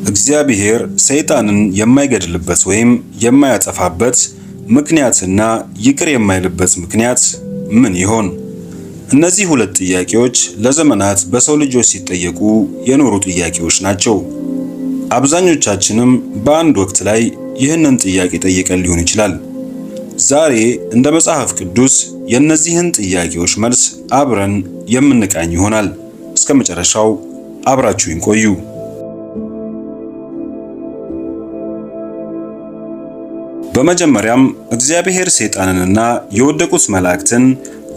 እግዚአብሔር ሰይጣንን የማይገድልበት ወይም የማያጠፋበት ምክንያትና ይቅር የማይልበት ምክንያት ምን ይሆን? እነዚህ ሁለት ጥያቄዎች ለዘመናት በሰው ልጆች ሲጠየቁ የኖሩ ጥያቄዎች ናቸው። አብዛኞቻችንም በአንድ ወቅት ላይ ይህንን ጥያቄ ጠይቀን ሊሆን ይችላል። ዛሬ እንደ መጽሐፍ ቅዱስ የእነዚህን ጥያቄዎች መልስ አብረን የምንቃኝ ይሆናል። እስከ መጨረሻው አብራችሁኝ ቆዩ። በመጀመሪያም እግዚአብሔር ሰይጣንንና የወደቁት መላእክትን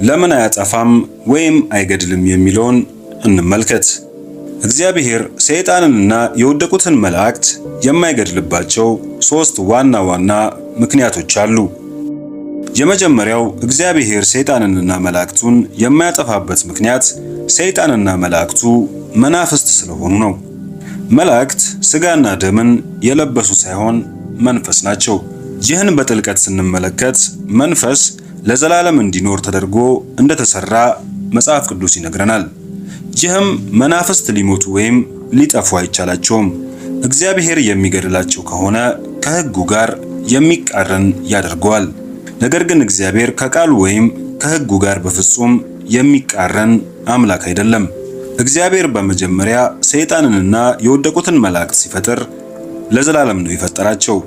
ለምን አያጠፋም ወይም አይገድልም የሚለውን እንመልከት። እግዚአብሔር ሰይጣንንና የወደቁትን መላእክት የማይገድልባቸው ሶስት ዋና ዋና ምክንያቶች አሉ። የመጀመሪያው እግዚአብሔር ሰይጣንንና መላእክቱን የማያጠፋበት ምክንያት ሰይጣንና መላእክቱ መናፍስት ስለሆኑ ነው። መላእክት ስጋና ደምን የለበሱ ሳይሆን መንፈስ ናቸው። ይህን በጥልቀት ስንመለከት መንፈስ ለዘላለም እንዲኖር ተደርጎ እንደተሰራ መጽሐፍ ቅዱስ ይነግረናል። ይህም መናፍስት ሊሞቱ ወይም ሊጠፉ አይቻላቸውም። እግዚአብሔር የሚገድላቸው ከሆነ ከሕጉ ጋር የሚቃረን ያደርገዋል። ነገር ግን እግዚአብሔር ከቃሉ ወይም ከሕጉ ጋር በፍጹም የሚቃረን አምላክ አይደለም። እግዚአብሔር በመጀመሪያ ሰይጣንንና የወደቁትን መላእክት ሲፈጥር ለዘላለም ነው የፈጠራቸው።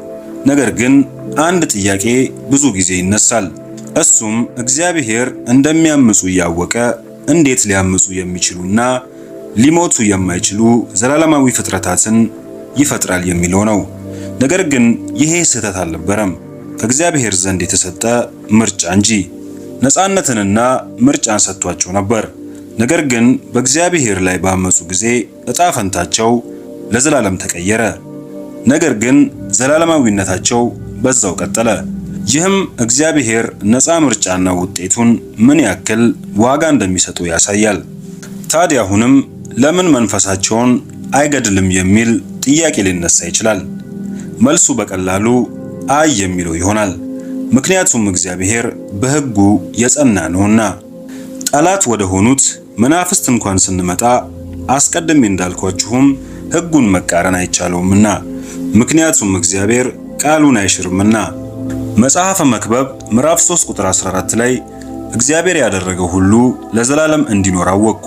ነገር ግን አንድ ጥያቄ ብዙ ጊዜ ይነሳል። እሱም እግዚአብሔር እንደሚያምፁ እያወቀ እንዴት ሊያምፁ የሚችሉና ሊሞቱ የማይችሉ ዘላለማዊ ፍጥረታትን ይፈጥራል የሚለው ነው። ነገር ግን ይሄ ስህተት አልነበረም፣ ከእግዚአብሔር ዘንድ የተሰጠ ምርጫ እንጂ። ነፃነትንና ምርጫን ሰጥቷቸው ነበር። ነገር ግን በእግዚአብሔር ላይ ባመፁ ጊዜ ዕጣ ፈንታቸው ለዘላለም ተቀየረ። ነገር ግን ዘላለማዊነታቸው በዛው ቀጠለ። ይህም እግዚአብሔር ነፃ ምርጫና ውጤቱን ምን ያክል ዋጋ እንደሚሰጡ ያሳያል። ታዲያ አሁንም ለምን መንፈሳቸውን አይገድልም የሚል ጥያቄ ሊነሳ ይችላል። መልሱ በቀላሉ አይ የሚለው ይሆናል። ምክንያቱም እግዚአብሔር በሕጉ የጸና ነውና። ጠላት ወደ ሆኑት መናፍስት እንኳን ስንመጣ አስቀድሜ እንዳልኳችሁም ሕጉን መቃረን አይቻለውምና፣ ምክንያቱም እግዚአብሔር ቃሉን አይሽርምና። መጽሐፈ መክብብ ምዕራፍ 3 ቁጥር 14 ላይ እግዚአብሔር ያደረገው ሁሉ ለዘላለም እንዲኖር አወቅኩ፣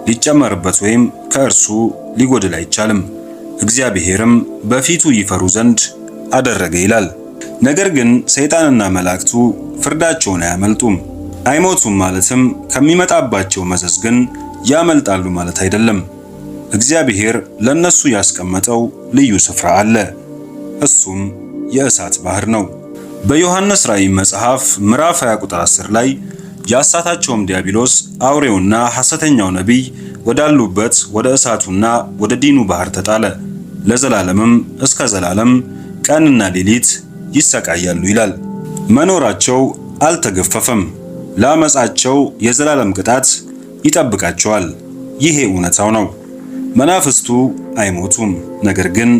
ሊጨመርበት ወይም ከእርሱ ሊጎድል አይቻልም፣ እግዚአብሔርም በፊቱ ይፈሩ ዘንድ አደረገ ይላል። ነገር ግን ሰይጣንና መላእክቱ ፍርዳቸውን አያመልጡም፣ አይሞቱም። ማለትም ከሚመጣባቸው መዘዝ ግን ያመልጣሉ ማለት አይደለም። እግዚአብሔር ለነሱ ያስቀመጠው ልዩ ስፍራ አለ። እሱም የእሳት ባህር ነው። በዮሐንስ ራእይ መጽሐፍ ምዕራፍ 20 ቁጥር 10 ላይ ያሳታቸውም ዲያብሎስ አውሬውና ሐሰተኛው ነቢይ ወዳሉበት ወደ እሳቱና ወደ ዲኑ ባህር ተጣለ፣ ለዘላለምም እስከ ዘላለም ቀንና ሌሊት ይሰቃያሉ ይላል። መኖራቸው አልተገፈፈም። ለአመጻቸው የዘላለም ቅጣት ይጠብቃቸዋል። ይሄ እውነታው ነው። መናፍስቱ አይሞቱም፣ ነገር ግን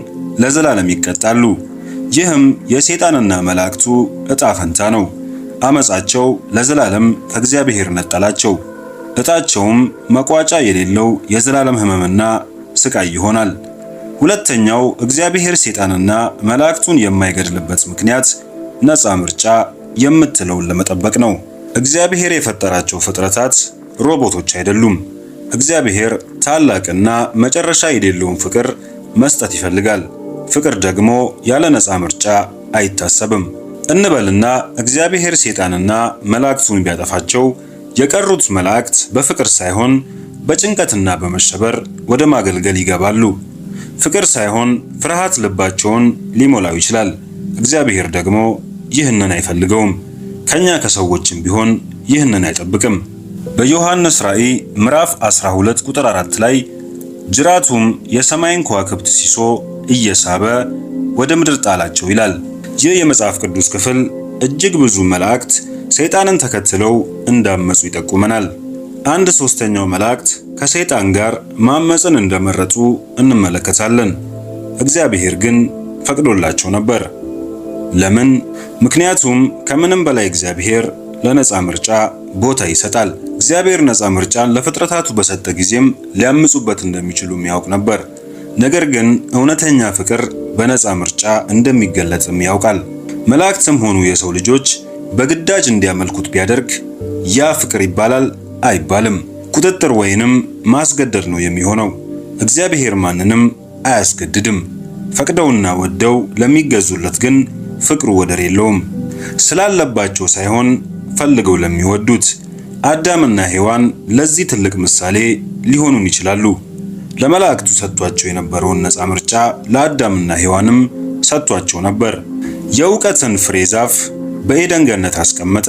ለዘላለም ይቀጣሉ። ይህም የሰይጣንና መላእክቱ ዕጣ ፈንታ ነው። አመጻቸው ለዘላለም ከእግዚአብሔር ነጠላቸው። ዕጣቸውም መቋጫ የሌለው የዘላለም ሕመምና ስቃይ ይሆናል። ሁለተኛው እግዚአብሔር ሰይጣንና መላእክቱን የማይገድልበት ምክንያት ነፃ ምርጫ የምትለውን ለመጠበቅ ነው። እግዚአብሔር የፈጠራቸው ፍጥረታት ሮቦቶች አይደሉም። እግዚአብሔር ታላቅና መጨረሻ የሌለውን ፍቅር መስጠት ይፈልጋል። ፍቅር ደግሞ ያለ ነፃ ምርጫ አይታሰብም። እንበልና እግዚአብሔር ሰይጣንና መላእክቱን ቢያጠፋቸው የቀሩት መላእክት በፍቅር ሳይሆን በጭንቀትና በመሸበር ወደ ማገልገል ይገባሉ። ፍቅር ሳይሆን ፍርሃት ልባቸውን ሊሞላው ይችላል። እግዚአብሔር ደግሞ ይህንን አይፈልገውም። ከኛ ከሰዎችም ቢሆን ይህንን አይጠብቅም። በዮሐንስ ራእይ ምዕራፍ 12 ቁጥር 4 ላይ ጅራቱም የሰማይን ከዋክብት ሲሶ እየሳበ ወደ ምድር ጣላቸው ይላል። ይህ የመጽሐፍ ቅዱስ ክፍል እጅግ ብዙ መላእክት ሰይጣንን ተከትለው እንዳመጹ ይጠቁመናል። አንድ ሶስተኛው መላእክት ከሰይጣን ጋር ማመፅን እንደመረጡ እንመለከታለን። እግዚአብሔር ግን ፈቅዶላቸው ነበር። ለምን? ምክንያቱም ከምንም በላይ እግዚአብሔር ለነፃ ምርጫ ቦታ ይሰጣል። እግዚአብሔር ነፃ ምርጫን ለፍጥረታቱ በሰጠ ጊዜም ሊያምፁበት እንደሚችሉ የሚያውቅ ነበር። ነገር ግን እውነተኛ ፍቅር በነፃ ምርጫ እንደሚገለጽም ያውቃል። መላእክትም ሆኑ የሰው ልጆች በግዳጅ እንዲያመልኩት ቢያደርግ ያ ፍቅር ይባላል አይባልም። ቁጥጥር ወይንም ማስገደድ ነው የሚሆነው። እግዚአብሔር ማንንም አያስገድድም። ፈቅደውና ወደው ለሚገዙለት ግን ፍቅሩ ወደር የለውም። ስላለባቸው ሳይሆን ፈልገው ለሚወዱት። አዳምና ሔዋን ለዚህ ትልቅ ምሳሌ ሊሆኑን ይችላሉ። ለመላእክቱ ሰጥቷቸው የነበረውን ነፃ ምርጫ ለአዳምና ሔዋንም ሰጥቷቸው ነበር። የእውቀትን ፍሬ ዛፍ በኤደን ገነት አስቀመጠ።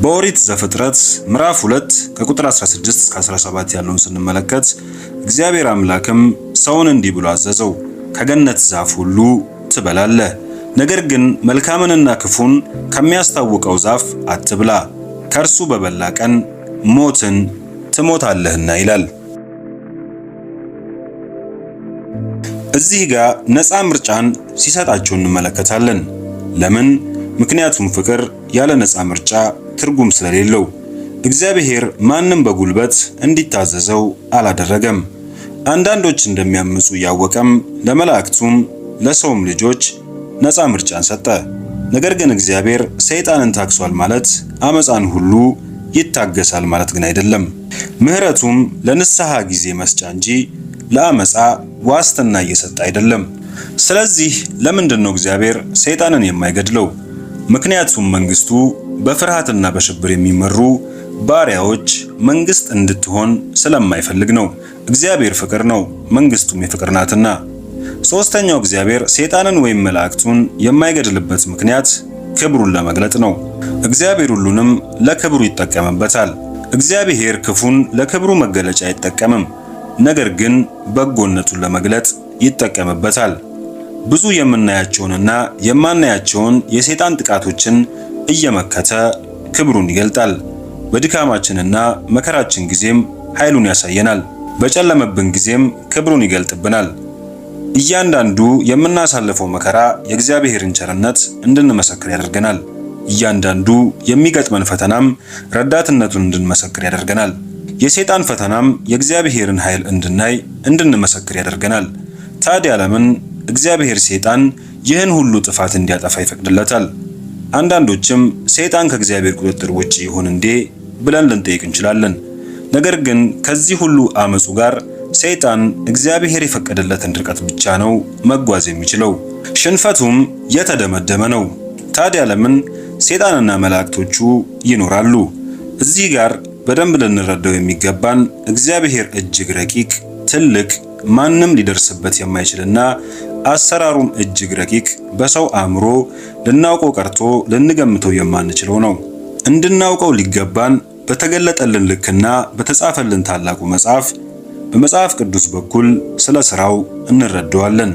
በኦሪት ዘፍጥረት ምዕራፍ 2 ከቁጥር 16 እስከ 17 ያለውን ስንመለከት እግዚአብሔር አምላክም ሰውን እንዲህ ብሎ አዘዘው፣ ከገነት ዛፍ ሁሉ ትበላለህ፣ ነገር ግን መልካምንና ክፉን ከሚያስታውቀው ዛፍ አትብላ፣ ከእርሱ በበላ ቀን ሞትን ትሞታለህና ይላል። እዚህ ጋር ነፃ ምርጫን ሲሰጣቸው እንመለከታለን። ለምን? ምክንያቱም ፍቅር ያለ ነፃ ምርጫ ትርጉም ስለሌለው። እግዚአብሔር ማንም በጉልበት እንዲታዘዘው አላደረገም። አንዳንዶች እንደሚያምፁ እያወቀም ለመላእክቱም ለሰውም ልጆች ነፃ ምርጫን ሰጠ። ነገር ግን እግዚአብሔር ሰይጣንን ታግሷል ማለት አመፃን ሁሉ ይታገሳል ማለት ግን አይደለም። ምሕረቱም ለንስሐ ጊዜ መስጫ እንጂ ለአመፃ ዋስትና እየሰጠ አይደለም። ስለዚህ ለምንድን ነው እግዚአብሔር ሰይጣንን የማይገድለው? ምክንያቱም መንግስቱ በፍርሃትና በሽብር የሚመሩ ባሪያዎች መንግስት እንድትሆን ስለማይፈልግ ነው። እግዚአብሔር ፍቅር ነው፣ መንግስቱም የፍቅር ናትና። ሶስተኛው እግዚአብሔር ሰይጣንን ወይም መላእክቱን የማይገድልበት ምክንያት ክብሩን ለመግለጥ ነው። እግዚአብሔር ሁሉንም ለክብሩ ይጠቀምበታል። እግዚአብሔር ክፉን ለክብሩ መገለጫ አይጠቀምም፣ ነገር ግን በጎነቱን ለመግለጥ ይጠቀምበታል። ብዙ የምናያቸውንና የማናያቸውን የሰይጣን ጥቃቶችን እየመከተ ክብሩን ይገልጣል። በድካማችንና መከራችን ጊዜም ኃይሉን ያሳየናል። በጨለመብን ጊዜም ክብሩን ይገልጥብናል። እያንዳንዱ የምናሳልፈው መከራ የእግዚአብሔርን ቸርነት እንድንመሰክር ያደርገናል። እያንዳንዱ የሚገጥመን ፈተናም ረዳትነቱን እንድንመሰክር ያደርገናል። የሰይጣን ፈተናም የእግዚአብሔርን ኃይል እንድናይ እንድንመሰክር ያደርገናል። ታዲያ ለምን እግዚአብሔር ሰይጣን ይህን ሁሉ ጥፋት እንዲያጠፋ ይፈቅድለታል? አንዳንዶችም ሰይጣን ከእግዚአብሔር ቁጥጥር ውጪ ይሁን እንዴ ብለን ልንጠይቅ እንችላለን። ነገር ግን ከዚህ ሁሉ አመፁ ጋር ሰይጣን እግዚአብሔር የፈቀደለትን ርቀት ብቻ ነው መጓዝ የሚችለው። ሽንፈቱም የተደመደመ ነው። ታዲያ ለምን ሰይጣንና መላእክቶቹ ይኖራሉ? እዚህ ጋር በደንብ ልንረዳው የሚገባን እግዚአብሔር እጅግ ረቂቅ፣ ትልቅ፣ ማንም ሊደርስበት የማይችልና አሰራሩም እጅግ ረቂቅ፣ በሰው አእምሮ ልናውቀው ቀርቶ ልንገምተው የማንችለው ነው። እንድናውቀው ሊገባን በተገለጠልን ልክና በተጻፈልን ታላቁ መጽሐፍ በመጽሐፍ ቅዱስ በኩል ስለ ስራው እንረዳዋለን።